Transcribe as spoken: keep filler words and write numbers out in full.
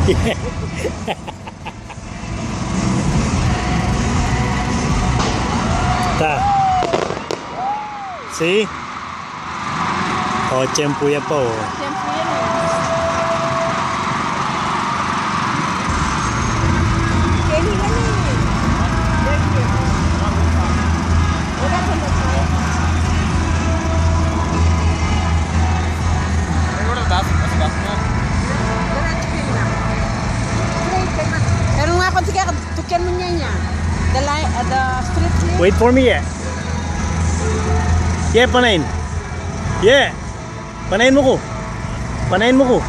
Ta. See? O, tiyempu ya pa, o. Tiyempu ya, e. Keni na ni. Wala pa na tayo. Pero nga, kung sige, tukian mu niya niya. The line, uh, the street niya. Wait for me, yeah. Yeah, panain. Yeah. Panain mu ku. Panain mu ku.